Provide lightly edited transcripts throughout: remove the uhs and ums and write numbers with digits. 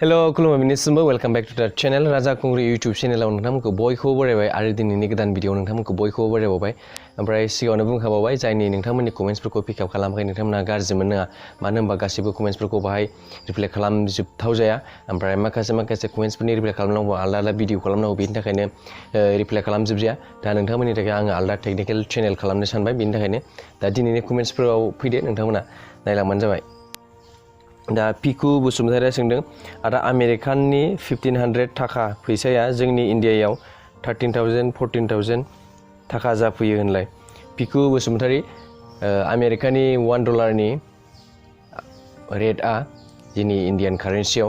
Hello, खुलुमबाय welcome back to the channel राजा खुंगुर YouTube channel आव नोंथांमोनखौ बयखौबो बरायबाय आरो दिनैनि गोदान भिडिअ नोंथांमोनखौ बयखौबो बरायबावबाय ओमफ्राय सिगाङावनो बुंखाबावबाय जायनि नोंथांमोननि कमेन्ट्सफोरखौ पिकआप खालामाखै नोंथांमोना गाज्रि मोननाङा मानो होनबा गासिबो कमेन्ट्सफोरखौ बाहाय रिप्लाइ खालामजोबथाव जाया ओमफ्राय माखासे कमेन्ट्सफोरनि रिप्लाइ खालामनांगौ आलादा भिडिअ खालामनांगौ बेनि थाखायनो रिप्लाइ खालामजोबजाया दा नोंथांमोननि थाखाय आङो आलादा टेक्निकेल चेनेल खालामनो सानबाय बेनि थाखायनो दा दिनैनि कमेन्ट्सफोराव फैदो नोंथांमोना नायलांबानो जाबाय दा पिकु बसुमतारिया सोंदों आरो आमेरिकाननि 1500 थाखा फैसाया जोंनि इन्डियायाव 13,000 14,000 थाखा जाफैयो होनलाय पिकु बसुमतारि आमेरिकानि $1 रेटआ जोंनि इन्डियान कारेन्सियाव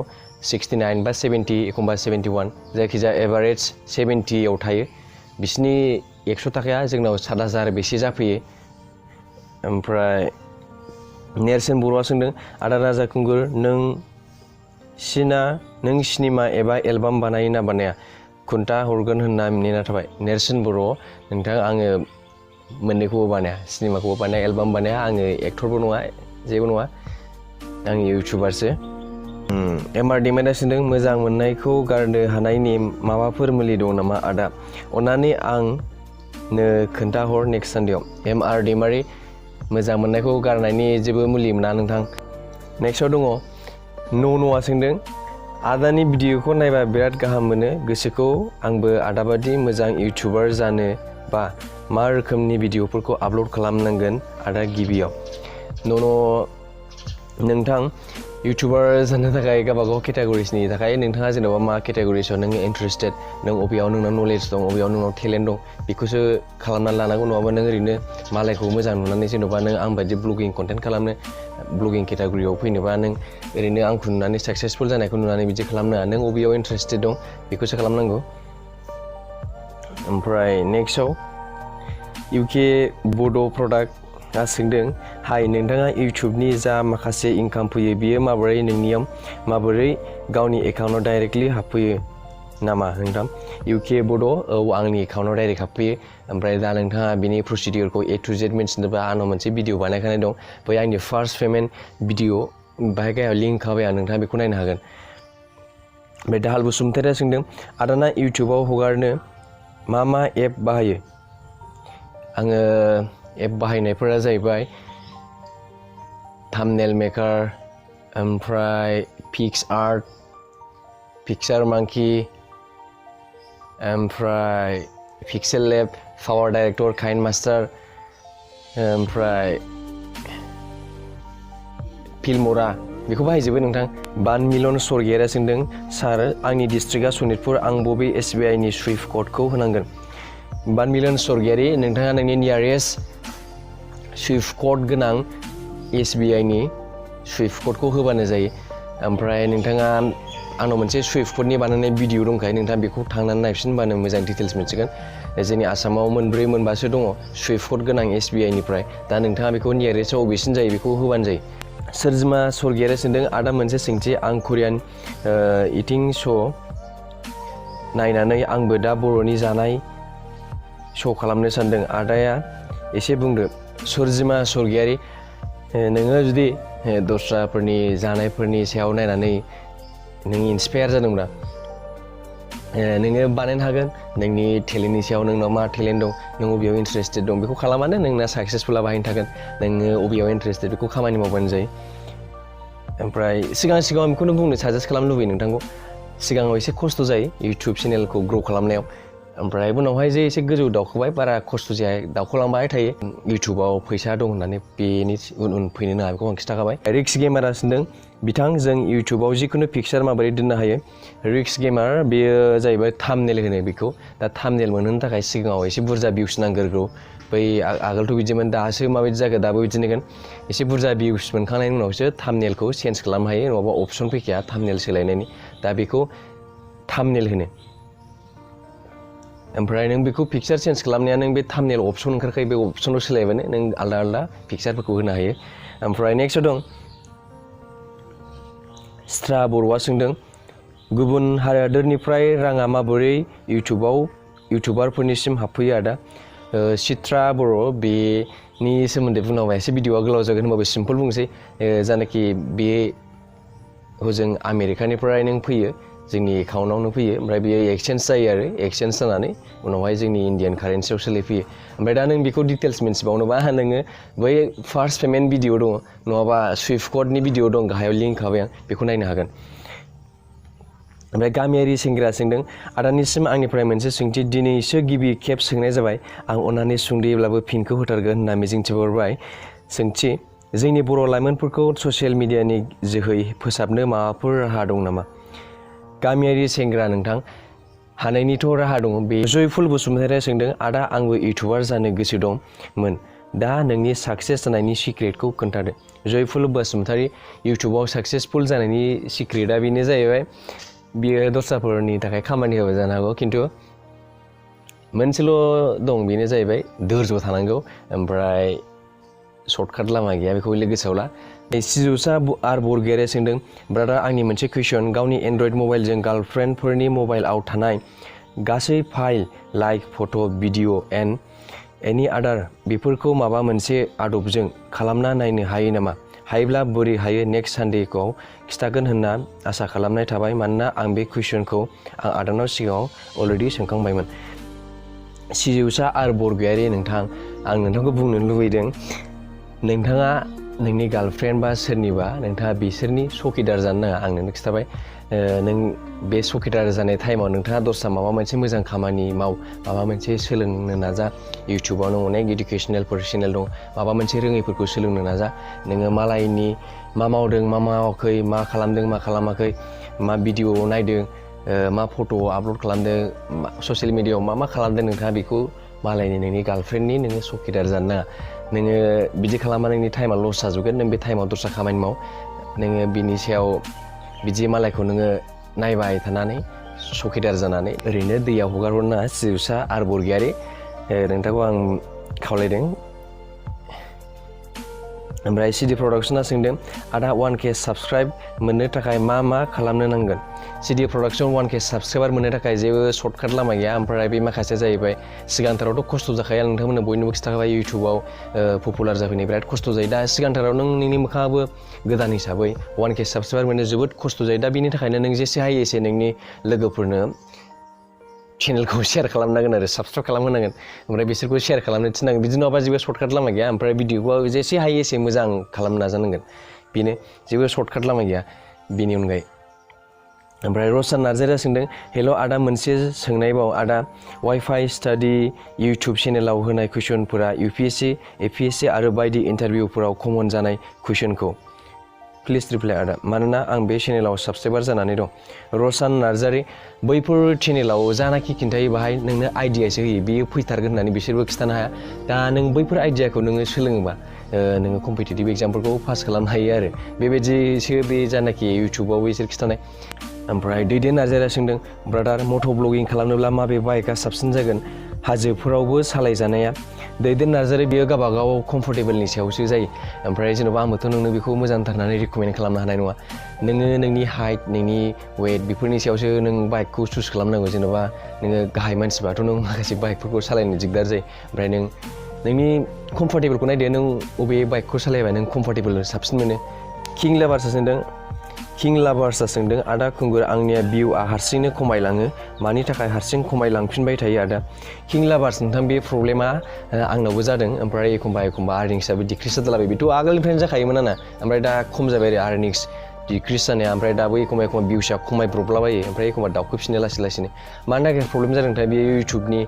69 बा 70 एखमबा 71 जायखिजाया एभारेज 70 आव थायो बिसिनि 100 थाखाया जोंनाव 7,000 बेसे जाफैयो ओमफ्राय नेरसोन बर'आ सोंदों आदा राजा खुंगुर नों सिनेमा एबा एलबाम बानायो ना बानाया खोन्था हरगोन होनना नेना थाबाय नेरसोन बर' नोंथां आङो मोननैखौबो बानाया सिनेमाखौबो बानाया एलबाम बानाया आङो एक्टरबो नङा जेबो नङा आं इउटिउबारसो एमआर डिमान्डआ सोंदों मोजां मोननायखौ गारनो हानायनि माबाफोर मुलि दं नामा आदा अन्नानै आंनो खोन्थाहर नेक्स्ट सानडेआव एमआर डिमारि मोजां मोननायखौ गारनायनि जेबो मुलि मोना नोंथां नेक्स्टआव दङ न'आ सोंदों आदानि भिडिअखौ नायबा बिराद गाहाम मोनो गोसोखौ आंबो आदाबादि मोजां इउटिउबार जानो बा मा रोखोमनि भिडिअफोरखौ आपल'ड खालामनांगोन आदा गिबियाव नोंथां इउटिउबार जानो थाखाय गावबागाव केटेगरिसनि थाखाय नोंथाङा जेनेबा मा केटेगरिसआव नों इन्टारेस्टेड नों अबेयाव नोंनाव नलेज दं अबेयाव नोंनाव टेलेन्ट दं बेखौसो खालामनानै लानांगौ नङाबा नों ओरैनो मालायखौ मोजां नुनानै जेनेबा नों आं बायदि ब्लगिं कन्टेन्ट खालामनो ब्लगिं केटेगरियाव फैनोबा नों ओरैनो आंखौ नुनानै साक्सेसफुल जानायखौ नुनानै बिदि खालामनाङा नों अबेयाव इन्टारेस्टेड दं बेखौसो खालामनांगौ ओमफ्राय नेक्स्टआव इउके बड' प्रडाक्ट सोंदों हाय नोंथाङा इउटिउबनि जा माखासे इनकाम फैयो बियो माबोरै नोंनियाव माबोरै गावनि एकाउन्टाव डाइरेक्टलि हाबफैयो नामा नोंथां इउके बड' औ आंनि एकाउन्टाव डाइरेक्ट हाबफैयो ओमफ्राय दा नोंथाङा बिनि प्रसिडियरखौ A to Z मिन्थिनोबा आंनाव मोनसे भिडिअ बानायखानाय दं बै आंनि फार्स्ट पेमेन्ट भिडिअ बाहाय गाहायाव लिंक होबाय आं नोंथाङा बेखौ नायनो हागोन ओमफ्राय दाहाल बसुमतारिया सोंदों आदाना इउटिउबाव हगारनो मा एप बाहायो आङो एप बाहायनायफोरा जाहैबाय थाम्बनेल मेकार ओमफ्राय पिक्सार मांकि ओमफ्राय पिक्सेल लेब पावार डाइरेक्टर काइन मास्टार ओमफ्राय फिल्मरा बेखौ बाहायजोबो नोंथां 1 मिलियन सरगियारिया सोंदों सार आंनि डिस्ट्रिक्टआ सनितपुर आं बबे SBI नि सुइफ्ट क'डखौ होनांगोन 1 मिलियन सरगियारि नोंथाङा नोंनि नियारेस्ट सुइफ्ट क'ड गोनां SBI नि सुइफ्ट क'डखौ होबानो जायो ओमफ्राय नोंथाङा आंनाव मोनसे सुइफ्ट क'डनि बानायनाय भिडिअ दंखायो नोंथाङा बेखौ थांनानै नायफिनबानो मोजां डिटेल्स मोनसिगोन जोंनि आसामाव 4-5सो दङ सुइफ्ट क'ड गोनां SBI निफ्राय दा नोंथाङा बेखौ नियारेस्टआव बबेसिन जायो बेखौ होबानो जायो सोरजिमा सरगियारिया सोंदों आदा मोनसे सोंथि आं करियान इटिं श' नायनानै आंबो दा बर'नि जानाय श' खालामनो सानदों आदाया एसे बुंदो सोरजिमा सरगियारि नोङो जुदि दस्राफोरनि जानायफोरनि सायाव नायनानै नों इन्सपायार जादोंब्ला नोङो बानायनो हागोन नोंनि टेलेन्टनि सायाव नोंनाव मा टेलेन्ट दं नों अबेयाव इन्टारेस्टेड दं बेखौ खालामानो नोंना साक्सेसफुला बाहायनो थागोन नोङो अबेयाव इन्टारेस्टेड बेखौ खामानि मावबानो जायो ओमफ्राय सिगाङाव बेखौनो बुंनो साजेस्ट खालामनो लुबैयो नोंथांखौ सिगाङाव एसे खस्थ' जायो इउटिउब चेनेलखौ ग्र' खालामनायाव ओमफ्राय उनावहाय जे एसे गोजौ दावखोबाय बारा खस्थ' जाया दावखोलांबाय थायो इउटिउबाव फैसा दं होननानै बेनि उन फैनो नाङा बेखौ आं खिन्थाखाबाय रिक्स गेमारा सोंदों बिथां जों इउटिउबाव जिखुनु पिक्सार माबोरै दोननो हायो रिक्स गेमार बेयो जाहैबाय थाम्बनेल होनो बेखौ दा थाम्बनेल मोनहोनो थाखाय सिगाङाव एसे बुरजा भिउस नांगोरगौ बै आगोलथ' बिदिमोन दासो माबायदि जागोन दाबो बिदिनो एसे बुरजा भिउस मोनखांनायनि उनावसो थाम्बनेलखौ चेन्ज खालामनो हायो नङाबा अपसन फैखाया थाम्बनेल सोलायनायनि दा बेखौ थाम्बनेल होनो ओमफ्राय नों बेखौ पिक्सार चेन्ज खालामनाया नों बे थाम्बनेल अपसन ओंखारखायो बे अपसनाव सोलायबानो नों आलदा पिक्सारफोरखौ होनो हायो ओमफ्राय नेक्स्टआव दं स्ट्रा बर'आ सोंदों गुबुन हादोरनिफ्राय राङा माबोरै इउटिउबारफोरनिसिम हाबफैयो आदा चित्रा बर' बेनि सोमोन्दै बुंनांगौबा एसे भिडिअआ गोलाव जागोन होनबाबो सिम्पल बुंसै जानाखि बे हजों आमेरिकानिफ्राय नों फैयो जोंनि एकाउन्टआवनो फैयो ओमफ्राय बेयो एक्सचेन्ज जायो आरो एक्सचेन्ज जानानै उनावहाय जोंनि इन्डियान कारेन्सियाव सोलायफैयो ओमफ्राय दा नों बेखौ डिटेल्स मिन्थिबावनोबा नोङो बै फार्स्ट पेमेन्ट भिडिअ दङ नङाबा सुइफ्ट क'डनि भिडिअ दं गाहायाव लिंक होखाबाय आं बेखौ नायनो हागोन। ओमफ्राय गामियारि सेंग्रा सोंदों आदानिसिम आंनिफ्राय मोनसे सोंथि दिनैसो गिबि खेब सोंनाय जाबाय आं अन्नानै सुंद'यैब्लाबो फिनखौ होथारगोन होनना मिजिंथिहरबाय। सोंथि जोंनि बर' लाइमोनफोरखौ ससियेल मिडियानि जोहै फोसाबनो माबाफोर राहा दं नामा? गामियारि सेंग्रा नोंथां हानायनिथ' राहा दङ। बे जयफुल बसुमतारिया सोंदों आदा आंबो इउटुबार जानो गोसो दंमोन दा नोंनि साक्सेस जानायनि सिक्रेटखौ खोन्थादो। जयफुल बसुमतारि इउटुबाव साक्सेसफुल जानायनि सिक्रेटआ बेनो जाहैबाय बियो दस्राफोरनि थाखाय खामानि होबा जानो हागौ खिन्थु मोनसेल' दं बेनो जाहैबाय धैर्य थानांगौ ओमफ्राय सर्टकाट लामा गैया बेखौ गोसोआव ला। सिजौसा आर बरगयारिया सोंदों ब्रादार आंनि मोनसे कुइसन गावनि एन्ड्रइड मबाइलजों गार्लफ्रेन्डफोरनि मबाइलआव थानाय गासै file like photo' video and एनि आदार बेफोरखौ माबा मोनसे आदबजों खालामना नायनो हायो नामा? हायोब्ला बोरै हायो नेक्स्ट सानडेखौ खिथागोन होनना आसा खालामनाय थाबाय मानोना आं बे कुइसनखौ आं आदानाव सिगाङाव अलरेडि सोंखांबायमोन। सिजौसा आर बरगयारि नोंथां आं नोंथांखौ बुंनो लुबैदों नोंथाङा नोंनि गार्लफ्रेन्ड बा सोरनिबा नोंथाङा बिसोरनि चौकिदार जानो नाङा आं नोंनो खिथाबाय। नों बे चौकिदार जानाय टाइमाव नोंथाङा दस्रा माबा मोनसे मोजां खामानि माव माबा मोनसे सोलोंनो नाजा। इउटुबावनो अनेक इडुकेसनेलफोर चेनेल दं माबा मोनसे रोङैफोरखौ सोलोंनो नाजा। नोङो मालायनि मा मावदों मा मावाखै मा खालामदों मा खालामाखै मा भिडिअ नायदों मा फट' आपल'ड खालामदों ससियेल मिडियायाव मा खालामदों नोंथाङा बेखौ मालायनि नोंनि गार्लफ्रेन्डनि नोङो चौकिदार जानो नाङा। नोङो बिदि खालामबा नोंनि टाइमा लस जाजोबगोन नों बे टाइमाव दस्रा खामानि माव। नोङो बिनि सायाव बिदि मालायखौ नोङो नायबाय थानानै चौकिदार जानानै ओरैनो दैयाव हगारहरनो नाङा। सिजौसा आर बरगयारि नोंथांखौ आं खावलायदों। ओमफ्राय सिडि प्रडाक्सना सोंदों आदा 1K साबस्क्राइब मोननो थाखाय मा खालामनो नांगोन? सिडि प्रडाक्सन 1K साबस्क्राइबार मोननो थाखाय जेबो सर्टकाट लामा गैया ओमफ्राय बे माखासेया जाहैबाय सिगांथारावथ' खस्थ' जाखाया नोंथांमोननो बयनोबो खिथाखाबाय इउटुबाव पपुलार जाफैनो बिराद खस्थ' जायो। दा सिगांथाराव नों नोंनि मोखाङाबो गोदान हिसाबै 1K साबस्क्राइबार मोननो जोबोद खस्थ' जायो। दा बिनि थाखायनो नों जेसे हायो एसे नोंनि लोगोफोरनो चेनेलखौ शेयार खालामनांगोन आरो साबस्क्राइब खालामहोनांगोन ओमफ्राय बिसोरखौ शेयार खालामनो थिननांगोन। बिदि नङाबा जेबो सर्टकाट लामा गैया ओमफ्राय भिडिअखौ जेसे हायो एसे मोजां खालामनो नाजानांगोन बेनो जेबो सर्टकाट लामा गैया बेनि अनगायै। ओमफ्राय रसान नार्जारिया सोंदों हेल' आदा मोनसे सोंनायबाव आदा वाइफाइ स्टाडि इउटुब चेनेलाव होनाय कुइसनफोरा UPSC APSC आरो बायदि इन्टारभिउफोराव कमन जानाय कुइसनखौ प्लिज रिप्लाइ आदा मानोना आं बे चेनेलाव साबस्क्राइबार जानानै दं। रसान नार्जारि बैफोर चेनेलाव जानाखि खिन्थायो बाहाय नोंनो आइडियासो होयो बेयो फैथारगोन होननानै बिसोरबो खिथानो हाया। दा नों बैफोर आइडियाखौ नोङो सोलोङोबा नोङो कम्पिटिटिभ एग्जामफोरखौ पास खालामनो हायो आरो बेबायदिसो बे जानाखि इउटुबाव बिसोर खिथानाय। ओमफ्राय दैदेन नार्जारिया सोंदों ब्रादार मट' ब्लगिं खालामनोब्ला माबे बाइकआ साबसिन जागोन हाजोफोरावबो सालायजानाया? दैदेन नार्जारि बियो गावबागाव कम्फर्टेबोलनि सायावसो जायो। ओमफ्राय जेन'बा आंबोथ' नोंनो बेखौ मोजांथारनानै रिकमेन्ड खालामनो हानाय नङा। नोङो नोंनि हाइट नोंनि वेट बेफोरनि सायावसो नों बाइकखौ चुज खालामनांगौ। जेन'बा नोङो गाहाय मानसिबाथ' नों माखासे बाइकफोरखौ सालायनो दिगदार जायो। ओमफ्राय नों नोंनि कम्फर्टेबोलखौ नायदो नों बबे बाइकखौ सालायबा नों कम्फर्टेबोल साबसिन मोनो। किं लाभार्सआ सोंदों आदा खुंगुर आंनिया भिउआ हारसिंनो खमायलाङो मानि थाखाय हारसिं खमायलांफिनबाय थायो आदा? किं लाभार्स नोंथां बे प्रब्लेमा आंनावबो जादों ओमफ्राय एखमबा आर्निंसआबो डिक्रिस जालाबायो बेथ' आगोलनिफ्रायनो जाखायोमोन आंना ओमफ्राय दा खम जाबाय आरो आर्निंस डिक्रिस जानाया ओमफ्राय दाबो एखमबा भिउसआ खमायब्रबलाबायो ओमफ्राय एखमबा दावखोफिनो लासैनो मानि थाखाय प्रब्लेम जादोंथाय बे इउटुबनि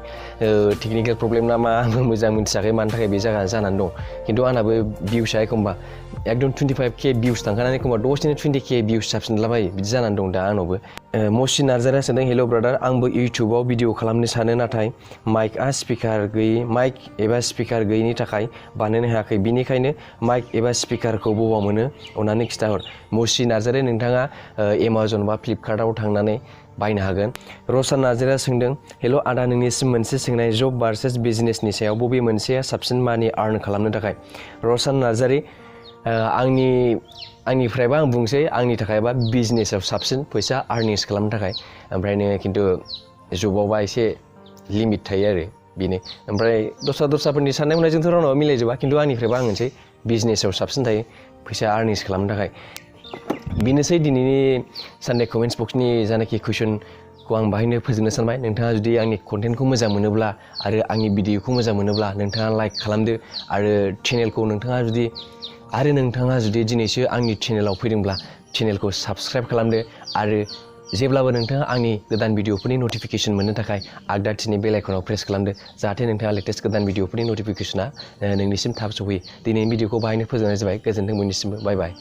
टेकनिकेल प्रब्लेम ना मा आंबो मोजां मिथियाखै मानि थाखाय बे जानानै दं। खिन्थु आंनाबो भिउसआ एखमबा एकदम 25K भिउस थांखानानै एखमबा दसेनो 20K भिउस जाफिनलाबायो बिदि जानानै दं दा आंनावबो। मसि नार्जारिया सोंदों हेल' ब्रादार आंबो इउटुबाव भिडिअ खालामनो सानो नाथाय माइक एबा स्पिकार गैयिनि थाखाय बानायनो हायाखै बिनिखायनो माइक एबा स्पिकारखौ बबाव मोनो अननानै खिथाहर। मसि नार्जारि नोंथाङा एमाजन बा फ्लिपकार्टआव थांनानै बायनो हागोन। रसान नार्जारिया सोंदों हेल' आदा नोंनिसिम मोनसे सोंनाय जब भार्सेस बिजनेसनि सायाव बबे मोनसेया साबसिन मानि आर्न खालामनो थाखाय? रसान नार्जारि आंनिफ्रायबा आं बुंसै आंनि थाखायबा बिजनेसाव साबसिन फैसा आर्निंस खालामनो थाखाय ओमफ्राय नोङो खिन्थु जबावबा एसे लिमिट थायो आरो बेनो। ओमफ्राय दस्राफोरनि साननाय हनायजोंथ' रावनाबो मिलायजोबा खिन्थु आंनिफ्रायबा आं होनसै बिजनेसाव साबसिन थायो फैसा आर्निंस खालामनो थाखाय। बेनोसै दिनैनि सानडे कमेन्ट्स बक्सनि जानाखि कुइसनखौ आं बाहायनो फोजोबनो सानबाय। नोंथाङा जुदि आंनि कन्टेन्टखौ मोजां मोनोब्ला आरो आंनि भिडिअखौ मोजां मोनोब्ला नोंथाङा लाइक खालामदो आरो चेनेलखौ नोंथाङा जुदि दिनैसो आंनि चेनेलाव फैदोंब्ला चेनेलखौ साबस्क्राइब खालामदो आरो जेब्लाबो नोंथाङा आंनि गोदान भिडिअफोरनि नटिफिकेसन मोननो थाखाय आगदाथिनि बेल आइकनाव प्रेस खालामदो जाहाथे नोंथाङा लेटेस्ट गोदान भिडिअफोरनि नटिफिकेसना नोंनिसिम थाब सफैयो। दिनैनि भिडिअखौ बाहायनो फोजोबनाय जाबाय। गोजोन्थों बयनिसिमबो। बाय बाय।